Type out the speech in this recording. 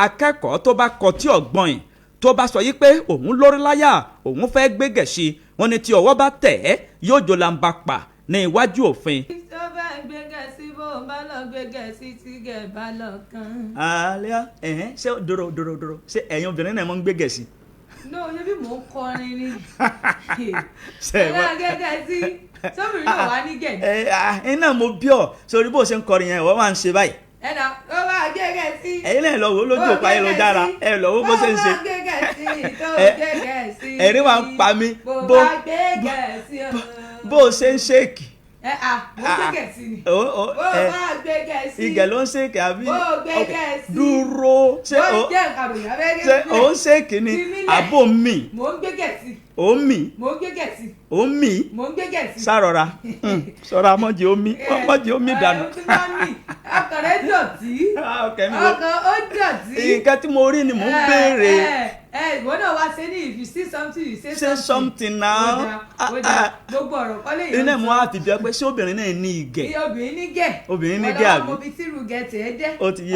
Akẹ́kọ̀ọ́ tó bá kọtí ọ̀gbọ́n yìí, tó bá sọ yí pé òun lórí láyà, òun fẹ́ gbé Gẹ̀ẹ́sì, wọ́n ní tí ọwọ́ bá tẹ̀ ẹ́, yóò jò lamba pa ní iwájú òfin. Tó bá gbé Gẹ̀ẹ́sì, bó bá lọ gbé Gẹ̀ẹ́sì, tí gẹ̀ bá lọ kàn. Àlẹ́ ẹ̀hẹ́n, ṣé dúró dúró dúró, ṣé ẹ̀yin obìnrin náà máa ń gbé Gẹ̀ẹ́sì? No, ṣé bí mò ń kọrin ni. Ṣé ẹ ẹ bá gbé Gẹ̀ẹ́sì, sóbìnrin náà wà ní gẹ̀ẹ́sì. Ẹ ẹ iná mo bí ọ sórí bó ṣe ń kọrin yẹn, ìwọ máa ń ṣe báyìí. Ẹ nà ó bá gbé Gẹ̀ẹ́sì. Ẹ̀yin náà lọ wò ó lójú òpó ayélujára, ẹ lọ wò ó bó ṣe ń ṣe. Bó bá gbé Gẹ̀ẹ́sì, tó gbé Gẹ̀ẹ́sì. Ẹ̀rín wa ń pa mí. Bó bá gbé Gẹ̀ẹ́sì o. Bó o ṣe ń shake. Ẹ à, mo gbé Gẹ̀ẹ́sì ni. Bó bá gbé Gẹ̀ẹ́sì. Ìgẹ̀ ló ń shake àbí? Bó gbé Ok, Gẹ̀ẹ́sì. Dúró, ṣé Bó o jẹ́ nǹkan àròyìn abẹ́rẹ́. Ṣé o ń shake ni Fi mí lẹ̀. àbò mi? Mò ń gbé Gẹ̀ẹ́sì. Ò ń mì? Mò ń gbé Gẹ̀ẹ́sì. Ò ń mì? Mò ń gbé Gẹ̀ẹ́sì. Sárọra, sọra, mọ́jì omi, mọ́jì omi dànù. Ẹ, ó ti máa ń mì. Ọkàn rẹ dọ̀tí. Ah, ọkàn mi wo? Ọkàn ó dọ̀tí. Nǹkan tí mo rí ni mò ń béèrè. Ẹ ẹ, ìwọ náà wá ṣe ní if you see something, you say Say something. something now. Ó dáa, ó dáa. Gbogbo ọ̀rọ̀ kọ́ lè Iná mo á fi bí ọ pé ṣé obìnrin náà ní ìgẹ̀? Obìnrin ní gẹ̀. Obìnrin ní gẹ̀ àbí? Wọ́n lọ́wọ́ mo fi tírú gẹ̀ tẹ̀ ẹ́ dẹ́. Ó ti yé.